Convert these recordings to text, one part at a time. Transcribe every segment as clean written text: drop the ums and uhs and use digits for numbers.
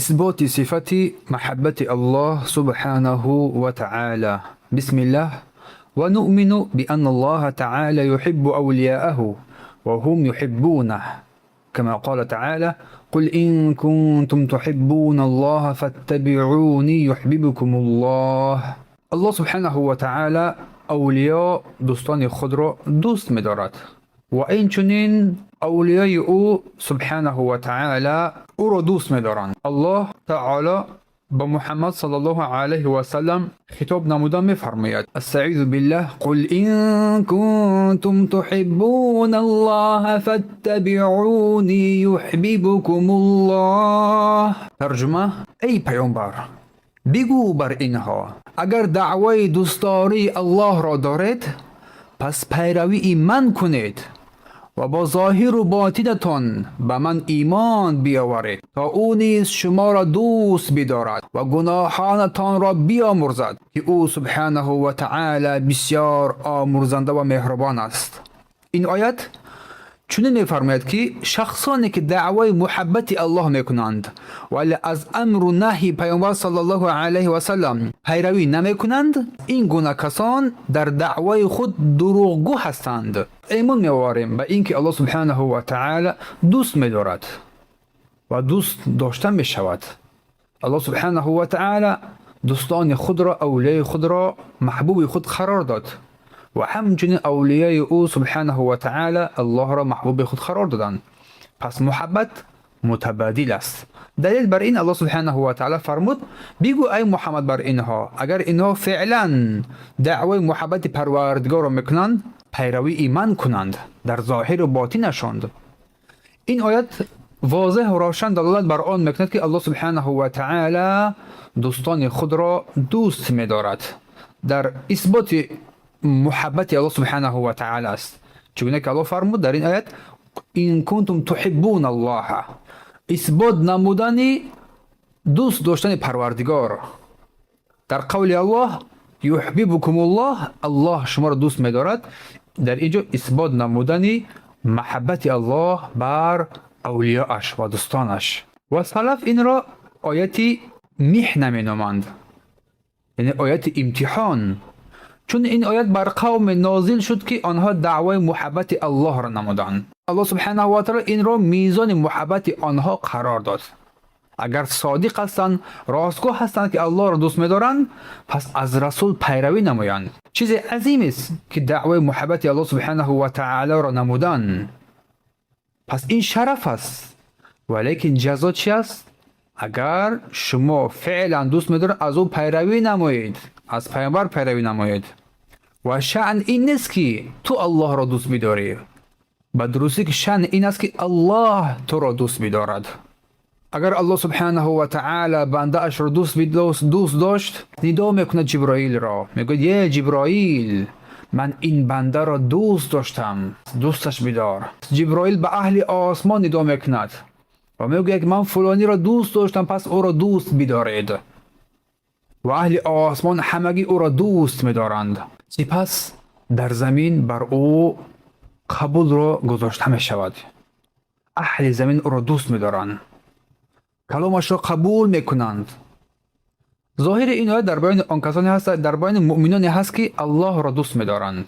Исботи сифати маҳаббати Аллоҳ субҳанаҳу ва таъала. Бисмиллаҳ. Ва нуъмину бианна Аллоҳа таъала юҳиббу авлияаҳу ва ҳум юҳиббунаҳ. Кама қола таъала: قل إن كنتم تحبون الله فاتبعوني يحببكم الله. Аллоҳ субҳанаҳу ва таъала авлиё, дӯстони худро дӯст медорад ва инчунин авлиёи ӯ субҳанаҳу ва таъала ӯро дӯст медоранд. Аллоҳ таъоло ба Муҳаммад саллаллоҳу алайҳи васаллам хитоб намуда мефармояд: Астаизу биллаҳ: قل إن كنتم تحبون الله فاتبعوني يحببكم الله. Тарҷума: эй паёмбар, бигӯ бар инҳо: агар даъваи дӯстдории Аллоҳро доред, пас пайравии ман кунед ва бо зоҳиру ботинатон ба ман имон биёваред, то ӯ низ шуморо дӯст бидорад ва гуноҳонатонро биомӯрзад, ки ӯ субҳанаҳу ва таъала бисёр омӯрзанда ва меҳрубон аст. Ин оят чунин мефармояд, ки шахсоне ки даъваи муҳаббати Аллоҳ мекунанд, вале аз амру наҳйи паёмбар саллаллоҳу алайҳи васаллам пайравӣ намекунанд, ин гуна касон дар даъваи худ дурӯғгӯ ҳастанд. Имон меоварем ба ин ки Аллоҳ субҳанаҳу ва таъала дӯст медорад ва дӯст дошта мешавад. Аллоҳ субҳанаҳу ва таъала дӯстони худро, авлиёи худро маҳбуби худ қарор дод ва ҳамчунин авлиёи ӯ субҳанаҳу ва таъала Аллоҳро маҳбуби худ қарор доданд. Пас муҳаббат мутабадил аст. Далел бар ин, Аллоҳ субҳанаҳу ва таъала фармуд: бигӯ, ай Муҳаммад, бар инҳо: агар инҳо феълан даъваи муҳаббати Парвардигорро мекунанд, пайравии ман кунанд дар зоҳиру ботинашон. Ин оят возеҳу равшан далолат бар он мекунад, ки Аллоҳ субҳанаҳу ва таъала дӯстони худро дӯст медорад. Дар исботи муҳаббати Аллоҳ субҳанаҳу ва таъала аст, чигуна ки Аллоҳ фармуд дар ин оят: إن كنتم تحبون الله. Исбот намудани дӯст доштани Парвардигор дар қавли Аллоҳ: يحببكم الله, Аллоҳ шуморо дӯст медорад. Дар ин ҷо исбот намудани маҳаббати Аллоҳ бар авлиёаш ва дӯстонаш. Ва салаф инро ояти миҳна меноманд, яъне ояти имтиҳон, чун ин оят бар қавме нозил шуд, ки онҳо даъвои муҳаббати Аллоҳро намуданд. Аллоҳ субҳанаҳу ва таъала инро мизони муҳаббати онҳо қарор дод. Агар содиқ ҳастанд, ростгӯ ҳастанд, ки Аллоҳро дӯст медоранд, пас аз расул пайравӣ намоянд. Чизе азимест, ки даъвои муҳаббати Аллоҳ субҳанаҳу ва таъаларо намудан, пас ин шараф аст. Валекин ҷазо чи аст? Агар шумо феълан дӯст медоред, аз ӯ пайравӣ намоед, аз паёмбар пайравӣ намоед. Ва шаън ин нест, ки ту Аллоҳро дӯст бидорӣ, ба дурустӣ ки шаън ин аст, ки Аллоҳ туро дӯст бидорад. Агар Аллоҳ субҳанаҳу ва таъала бандаашро дӯст дошт, нидо мекунад Ҷиброилро, мегӯяд: е Ҷиброил, ман ин бандаро дӯст доштам, дӯсташ бидор. Ҷиброил ба аҳли осмон нидо мекунад ва мегӯяд ки ман фулониро дӯст доштам, пас ӯро дӯст бидоред. Ва аҳли осмон ҳамагӣ ӯро дӯст медоранд. Сипас дар замин бар ӯ қабулро гузошта мешавад. Аҳли замин ӯро дӯст медоранд, каломашро қабул мекунанд. Зоҳири ин оят дар баёни он касоне ҳаст, дар баёни муъминоне ҳаст, ки Аллоҳро дӯст медоранд,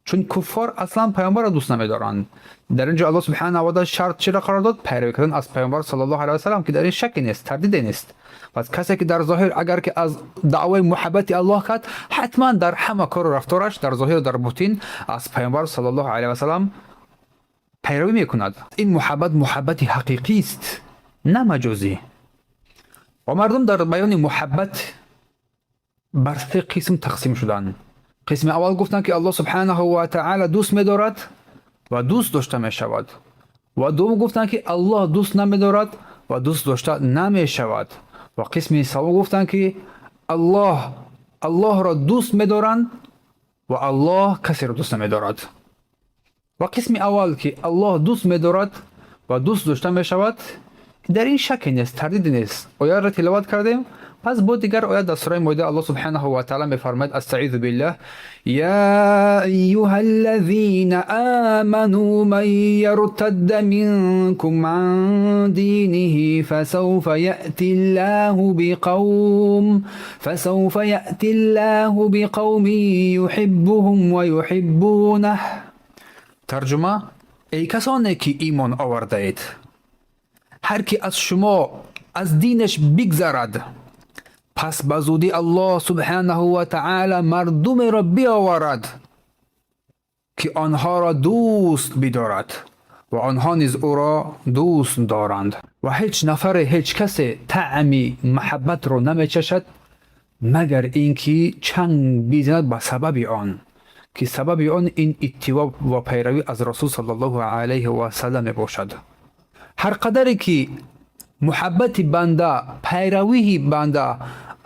чун куффор аслан паёмбарро дӯст намедоранд. Дар ин ҷо Аллоҳ субҳанаҳу ва таъала шарт чиро қарор дод? Пайравӣ кардан аз паёмбар саллаллоҳу алайҳи васаллам, ки дар ин шакке нест, тардиде нест. Пас касе ки дар зоҳир агар ки аз даъвои муҳаббати Аллоҳ кард, ҳатман дар ҳама кору рафтораш дар зоҳиру дар ботин аз паёмбар саллаллоҳу алайҳи васаллам пайравӣ мекунад. Ин муҳаббат муҳаббати ҳақиқист, на маҷозӣ. Ва мардум дар баёни муҳаббат бар се қисм тақсим шуданд. Қисми аввал гуфтанд, ки Аллоҳ субҳанаҳу ва таъала дӯст медорад ва дӯст дошта мешавад. Ва дуввум гуфтанд, ки Аллоҳ дӯст намедорад ва дӯст дошта намешавад. Ва қисми саввум гуфтанд, ки Аллоҳ Аллоҳро дӯст медоранд ва Аллоҳ касеро дӯст намедорад. Ва қисми аввал, ки Аллоҳ дӯст медорад ва дӯст дошта мешавад, дар ин шакке нест, тардиде нест. Оятро тиловат кардем. Пас бо дигар оят дар сураи Моида Аллоҳ субҳанаҳу ва таъала мефармояд: астаизу биллаҳ, я айюҳа аллазина аману ман яртадда минкум ан динихи фасавфа яъти ллоҳу биқавмин юҳиббуҳум ва юҳиббунаҳ. Тарҷума: эй касоне ки имон овардаед, ҳар ки аз шумо аз динаш бигзарад, пас ба зудӣ Аллоҳ субҳанаҳу ва таъала мардумеро биоварад, ки онҳоро дӯст бидорад ва онҳо низ ӯро дӯст доранд. Ва ҳеҷ нафаре, ҳеҷ касе таъми маҳаббатро намечашад, магар ин ки чанг бизанад ба сабаби он, ки сабаби он ин иттибоъ ва пайравӣ аз Расул саллаллоҳу алайҳи васаллам мебошад. Ҳар қадаре ки муҳаббати банда, пайравии банда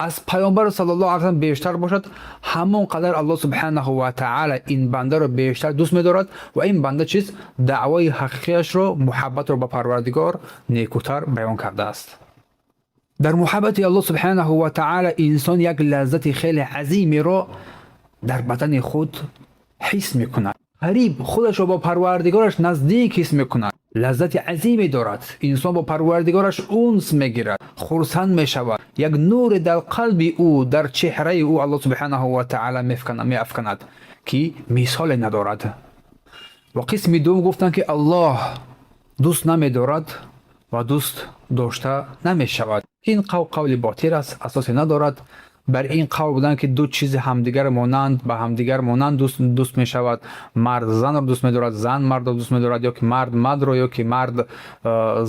аз Паёмбар саллаллоҳу алайҳи васаллам бештар бошад, ҳамон қадар Аллоҳ субҳанаҳу ва таъала ин бандаро бештар дӯст медорад ва ин банда чиз даъвои ҳақиқияшро, муҳаббатро ба Парвардигор некутар баён кардааст. Дар муҳаббати Аллоҳ субҳанаҳу ва таъала инсон як лаззати хеле азимеро дар бадани худ ҳис мекунад, қариб худашро бо Парвардигораш наздик ҳис мекунад, лаззати азиме дорад. Инсон бо Парвардигораш унс мегирад, хурсанд мешавад, як нуре дар қалби ӯ, дар чеҳраи ӯ Аллоҳ субҳанаҳу ва таъала меафканад, ки мисоле надорад. Ва қисми дуввум гуфтанд, ки Аллоҳ дӯст намедорад ва дӯст дошта намешавад. Ин қавл қавли ботил аст, асосе надорад. Бар ин қавл буданд, ки ду чизи ҳамдигар монанд ба ҳамдигар монанд дӯст мешавад: мард занро дӯст медорад, зан мардро дӯст медорад, ё ки мард мардро, ё ки мард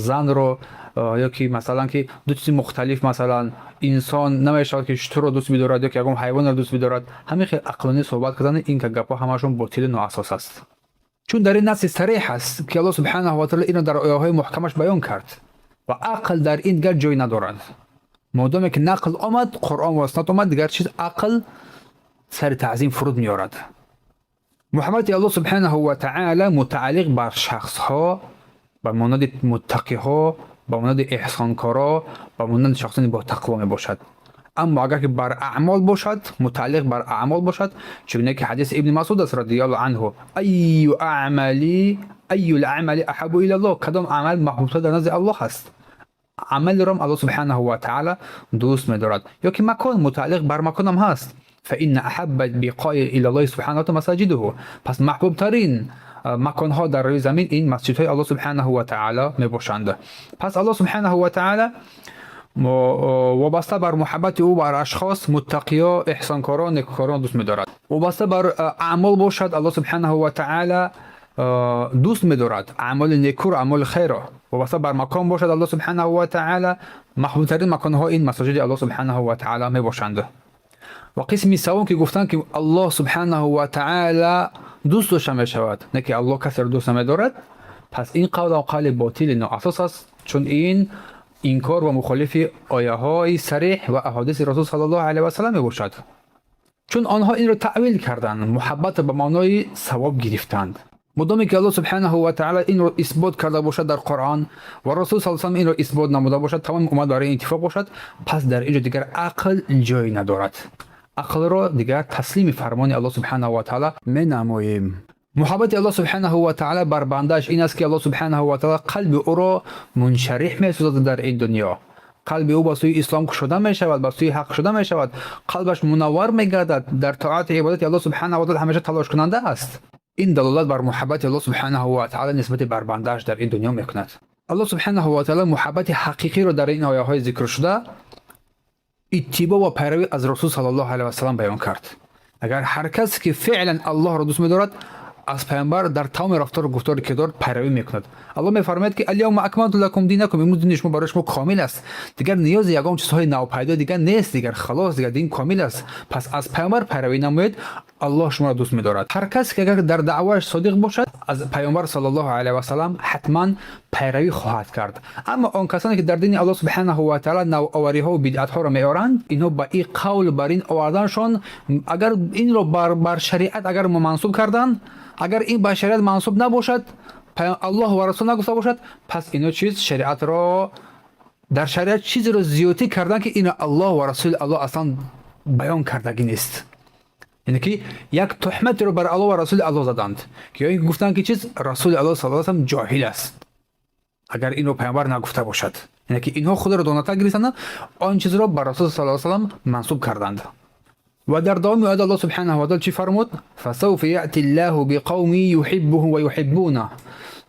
занро, ё ки масалан ки ду чизи мухталиф, масалан инсон намешавад, ки шутурро дӯст бидорад ё ки ягон ҳайвонро дӯст бидорад. Ҳамин хел ақлонӣ суҳбат кардан, ин гапҳо ҳамашон ботилу ноасос аст, чун дар ин насси сареҳ аст, ки Аллоҳ субҳанаҳу ва таъала инро дар ояҳои муҳкамаш баён кард ва ақл дар ин дигар ҷой надорад. Модоме ки нақл омад, Қуръон ва суннат омад, дигар чиз ақл сари таъзим фуруд меорад. Муҳаббати Аллоҳ субҳанаҳу ва таъала мутааллиқ бар шахсҳо, ба монанди муттақиҳо, ба монанди эҳсонкоро, ба монанди шахсони ботақво мебошад. Аммо агар ки бар аъмол бошад, мутааллиқ бар аъмол бошад, чугуне ки ҳадиси Ибни Масуд аст радиаллоҳу анҳу: айю амали, айю ламали аҳабу илаллоҳ, кадом амал маҳбубтар дар назди Аллоҳ аст? Амалеро Аллоҳ субҳанаҳу ва таъала дӯст медорад. Ё ки макон, мутааллиқ бар маконам ҳаст: фаинна аҳабба биқои илаллоҳи субҳанаҳу ва масаҷидуҳу. Пас маҳбубтарин маконҳо дар рӯи замин ин масҷидҳои Аллоҳ субҳанаҳу ва таъала мебошанд. Пас Аллоҳ субҳанаҳу ва таъала вобаста бар муҳаббати ӯ бар ашхос, муттақиё, эҳсонкорон, некукорон дӯст медорад. Вобаста бар аъмол бошад, Аллоҳ субҳанаҳу ва таъала дӯст медорад аъмоли некуро, аъмоли хайро. Вобаста бар макон бошад, Аллоҳ субҳанаҳу ва таъала маҳбубтарин маконҳо ин масоҷиди Аллоҳ субҳанаҳу ва таъала мебошанд. Ва қисми севум, ки гуфтанд, ки Аллоҳ субҳанаҳу ва таъала дӯст дошта мешавад, не ки Аллоҳ касеро дӯст намедорад, пас ин қавлам қавли ботили ноасос аст, чун ин инкор ва мухолифи ояҳои сареҳ ва аҳодиси Расул саллаллоҳу алайҳи васаллам мебошад, чун онҳо инро таъвил карданд, муҳаббатро ба маънои савоб гирифтанд. Мудоме ки Аллоҳ субҳанаҳу ва таъала инро исбот карда бошад дар Қуръон ва Расул саллаллоҳу алайҳи инро исбот намуда бошад, тамоми уммат барои ин иттифоқ бошад, пас дар инҷо дигар ақл ҷой надорад. Ақлро дигар таслими фармони Аллоҳ субҳанаҳу ва таъала менамоем. Муҳаббати Аллоҳ субҳанаҳу ва таъала бар бандааш ин аст, ки Аллоҳ субҳанаҳу ва таъала қалби ӯро муншарих месозад. Дар ин дунё қалби ӯ ба сӯи ислом кушода мешавад, ба сӯи ҳақ кушода мешавад, қалбаш мунаввар мегардад, дар тоати ибодати Аллоҳ субҳанаҳу ва таъала ҳамеша талошкунанда аст. Ин далолат бар муҳаббати Аллоҳ субҳанаҳу ва таъала нисбати бар бандааш дар ин дунё мекунад. Аллоҳ субҳанаҳу ва таъала муҳаббати ҳақиқиро дар ин ояҳои зикршуда иттибоъ ва пайравӣ аз Расул саллаллоҳу алайҳи васаллам баён кард. Агар ҳар касе ки феълан Аллоҳро дӯст медорад, аз Паёмбар дар тамоми рафтору гуфтору кирдор пайравӣ мекунад. Аллоҳ мефармояд, ки аляавма акмалту лакум динакум, имрӯз дини шумо барои шумо комил аст, дигар ниёзи ягон чизҳои навпайдо дигар нест, дигар халос, дигар дин комил аст. Пас аз Паёмбар пайравӣ намоед, Аллоҳ шуморо дӯст медорад. Ҳар касе ки агар дар даъвояш содиқ бошад, аз Паёмбар саллаллоҳу алайҳи васаллам ҳатман пайравӣ хоҳад кард. Аммо он касоне ки дар дини Аллоҳ субҳанаҳу ва таъала навовариҳо бидъатҳоро меоранд, инҳо ба ин қавл бар ин оварданшон, агар инро бар шариат агар мансуб карданд, агар ин ба шариат мансуб набошад, Аллоҳ ва Расул нагуфта бошад, пас ино чиз шариатро Дар шариат чизеро зиёдтӣ карданд, ки ино Аллоҳ ва Расули Аллоҳ аслан баён кардагӣ нест. Яъне ки як туҳматеро бар Аллоҳ ва Расули Аллоҳ заданд, ки ё ин гуфтанд, ки чиз Расули Аллоҳ саллаллоҳу алайҳи васаллам ҷоҳил аст, агар инро паёмбар нагуфта бошад. Яъне ки инҳо худро донатар гирифтанд, он чизро ба Расул саллаллоҳу алайҳи васаллам мансуб карданд. Ва дар давоми оят Аллоҳ субҳанаҳу ва таъала чӣ фармуд? فسوف يأتي الله بقوم يحبهم ويحبونه.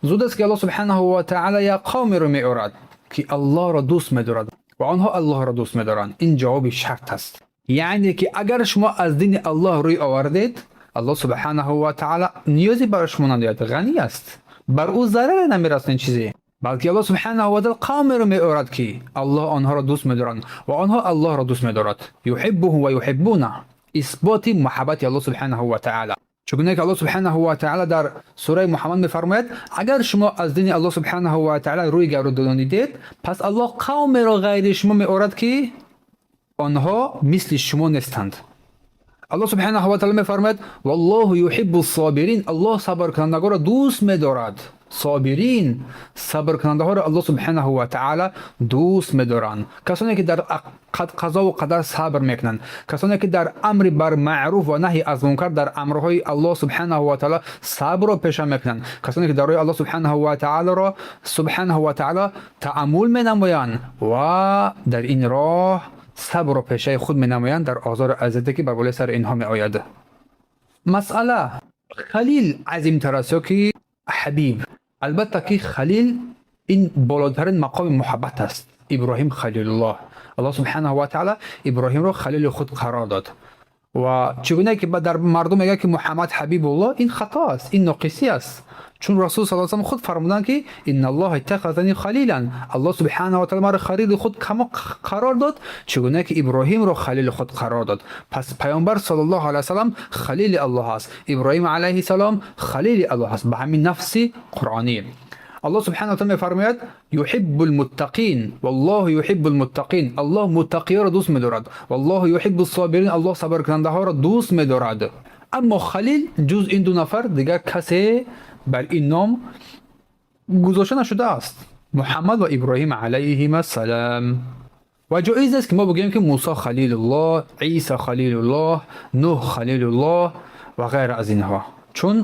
Зуд аст, ки Аллоҳ субҳанаҳу ва таъала як қавмеро меорад, ки Аллоҳро дӯст медорад ва онҳо Аллоҳро дӯст медоранд. Ин ҷавоби шарт аст, яъне ки агар шумо аз дини Аллоҳ рӯй овардед, Аллоҳ субҳанаҳу ва таъала ниёзе барои шумо надорад, ғанӣ аст, бар ӯ зараре намерасонад чизе, балки Аллоҳ субҳанаҳу ва таъала қавмеро меорад, ки Аллоҳ онҳоро дӯст медоранд ва онҳо Аллоҳро дӯст медорад. يحبهم ويحبونه. Исботи муҳаббати Аллоҳ субҳанаҳу ва таъала. Чунки Аллоҳ субҳанаҳу ва таъала дар сураи Муҳаммад мефармояд: агар шумо аз дини Аллоҳ субҳанаҳу ва таъала рӯй гардонидед, пас Аллоҳ қавмеро ғайри шумо меорад, ки онҳо мисли шумо нестанд. Аллоҳ субҳанаҳу ва таъала мефармояд: والله يحب الصابرين. Аллоҳ сабркунандагонро дӯст медорад. Собирин, сабркунандаҳоро Аллоҳ субҳанаҳу ва таъала дӯст медоранд, касоне ки дар қазову қадар сабр мекунанд, касоне ки дар амри бар маъруф ва наҳи аз мункар, дар амрҳои Аллоҳ субҳанаҳу ва таъала сабрро пеша мекунанд, касоне ки дар роҳи Аллоҳ субҳанаҳу ва таъаларо субҳанаҳу ва таъала таъаммул менамоянд ва дар ин роҳ сабрро пешаи худ менамоянд дар озору азияте, ки бар болои сари инҳо меояд. Масъала: халил азимтар аст ё ки ҳабиб? Албатта ки халил ин болотарин мақоми муҳаббат аст. Иброҳим халилуллоҳ, Аллоҳ субҳанаҳу ва таъала Иброҳимро халили худ қарор дод. Ва чӣ гуна ки дар мардум мегӯяд, ки Муҳаммад ҳабибуллоҳ, ин хато аст, ин ноқисӣ аст, чун Расул саллаллоҳу алайҳи васаллам худ фармуданд, ки إن الله اتخذني خليلا. Аллоҳ субҳанаҳу ва таъала маро халили худ қарор дод, чӣ гуна ки Иброҳимро халили худ қарор дод. Пас паёмбар саллаллоҳу алайҳи васаллам халили Аллоҳ аст, Иброҳим алайҳи салом халили Аллоҳ аст ба ҳамин нафси қуръонӣ. Аллоҳ субҳанаҳу ва таъала мефармояд: يحب المتقين والله يحب المتقين. Аллоҳ муттақиёро дӯст медорад. والله يحب الصابرين. Аллоҳ сабркунандаҳоро дӯст медорад. Аммо халил ҷуз ин ду нафар дигар касе бар ин ном гузошта нашудааст, Муҳаммад ва Иброҳим алайҳим ассалам. Ва ҷоиз нест, ки мо бигӯем, ки Мусо халилуллоҳ, Исо халилуллоҳ, Нуҳ халилуллоҳ ва ғайра аз инҳо, чун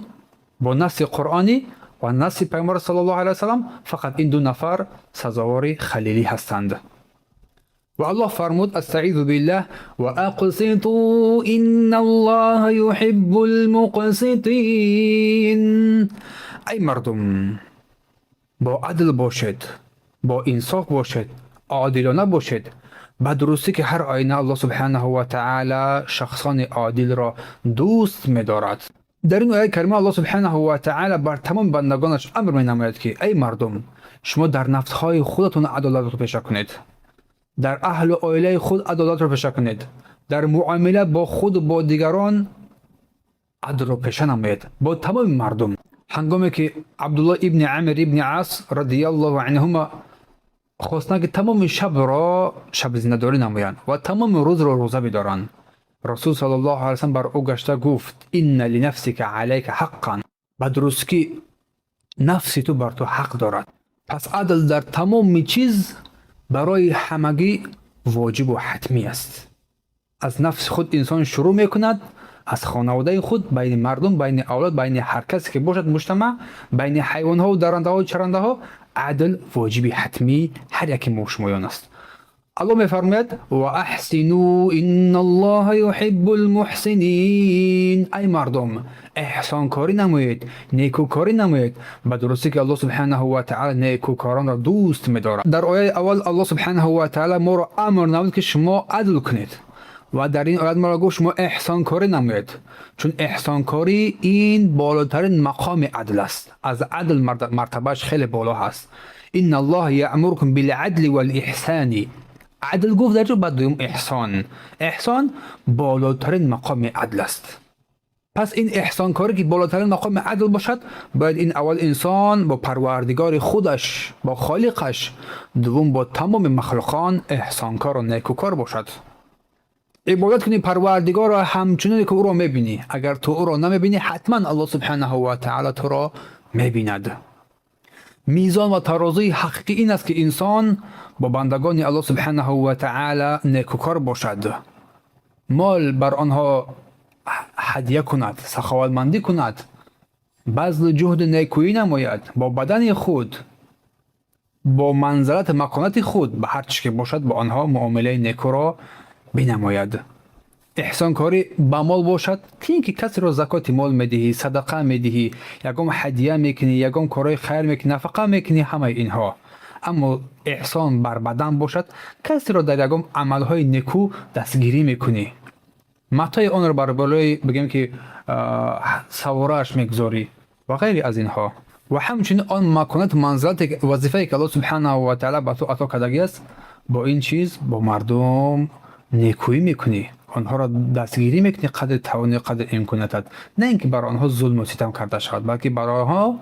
бо насси қуръонӣ ва насси пайғамбар саллаллоҳу алайҳи васаллам фақат ин ду нафар сазовори халилӣ ҳастанд. Ва Аллоҳ фармуд: أستعيذ بالله، وأقسطوا إن الله يحب المقسطين. Ай мардум, бо адл бошед, бо инсоф бошед, одилона бошед. Ба дурустӣ ки ҳар оина Аллоҳ субҳанаҳу ва таъала шахсони одилро дӯст медорад. Дар ин ояи карима Аллоҳ субҳанаҳу ва таъала бар тамоми бандагонаш амр менамояд, ки эй мардум, шумо дар нафсҳои худатон адолатро пеша кунед, дар аҳлу оилаи худ адолатро пеша кунед, дар муомила бо худу бо дигарон адлро пеша намоед бо тамоми мардум. Ҳангоме ки Абдуллоҳ ибни Амр ибни Ас радиаллоҳу анҳума хостанд, ки тамоми шабро шабзиндадорӣ намоянд ва тамоми рӯзро рӯза бидоранд, Расул саллаллоҳу алайҳи васаллам бар ӯ гашта гуфт: إن لنفسك عليك حقا. Ба дурустӣ нафси ту бар ту ҳақ дорад. Пас адл дар тамоми чиз барои ҳамагӣ воҷибу ҳатмӣ аст. Аз нафси худ инсон шурӯъ мекунад, аз хонаводаи худ, байни мардум, байни авлод, байни ҳар касе ки бошад, муҷтамаъ, байни ҳайвонҳову дарандаҳо, чарандаҳо адл воҷиби ҳатмии ҳар яке мо шумоён аст. Аллоҳ мефармояд: وأحسنوا إن الله يحب المحسنين. Ай мардум, эҳсонкорӣ намоед, некӯкорӣ намоед, ба дурустӣ ки Аллоҳ субҳанаҳу ва таъала некӯкоронро дӯст медорад. Дар ояи аввал Аллоҳ субҳанаҳу ва таъала моро амр намуд, ки шумо адл кунед, ва дар ин оят моро гуфт: шумо эҳсонкорӣ намоед, чун эҳсонкорӣ ин болотарин мақоми адл аст, аз адл мартабааш хеле боло ҳаст. إن الله يأمركم بالعدل والإحسان. Адл гуфт дар ҷо, баъд дуюм эҳсон. Эҳсон болотарин мақоми адл аст. Пас ин эҳсонкорӣ, ки болотарин мақоми адл бошад, бояд ин аввал инсон бо Парвардигори худаш, бо Холиқаш, дуввум бо тамоми махлуқон эҳсонкору некӯкор бошад. Ибодат кунӣ Парвардигорро ҳамчуноне ки ӯро мебинӣ. Агар ту ӯро намебинӣ, ҳатман Аллоҳ субҳанаҳу ва таъала туро мебинад. Мизон ва тарозуи ҳақиқӣ ин аст, ки инсон бо бандагони Аллоҳ субҳанаҳу ва таъала некукор бошад, мол бар онҳо ҳадя кунад, саховатмандӣ кунад, базлу ҷуҳду некӯӣ намояд бо бадани худ, бо манзалату мақонати худ, ба ҳар чӣ ки бошад, ба онҳо муомилаи некӯро бинамояд. Эҳсонкорӣ ба мол бошад, ки ин ки касеро закоти мол медиҳӣ, садақа медиҳӣ, ягон ҳадия мекунӣ, ягон корҳои хайр мекунӣ, нафақа мекунӣ, ҳамаи инҳо. Аммо эҳсон бар бадан бошад, касеро дар ягон амалҳои некӯ дастгирӣ мекунӣ, матои онро бар болои, бигем ки, саворааш мегузорӣ ва ғайри аз инҳо. Ва ҳамчунин он маконату манзилате, вазифае ки Аллоҳ субҳанаҳу ва таъала ба ту ато кардагиаст, бо ин чиз бо мардум некӯӣ мекунӣ, онҳоро дастгирӣ мекунӣ қадри тавони, қадри имкониятат, на ин ки бар онҳо зулму ситам карда шавад, балки бар онҳо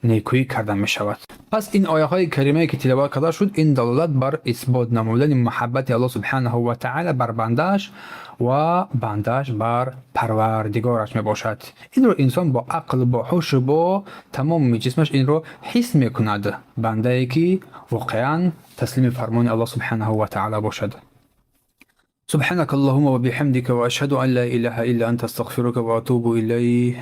некӯӣ карда мешавад. Пас ин ояҳои каримае, ки тиловат карда шуд, ин далолат бар исбот намудани муҳаббати Аллоҳ субҳанаҳу ва таъала бар бандааш ва бандааш бар Парвардигораш мебошад. Инро инсон бо ақл, бо ҳушу бо тамоми ҷисмаш инро ҳис мекунад, бандае ки воқеан таслими фармони Аллоҳ субҳанаҳу ва таъала бошад. سبحانك اللهم وبحمدك وأشهد أن لا إله إلا أنت، أستغفرك وأتوب إليه.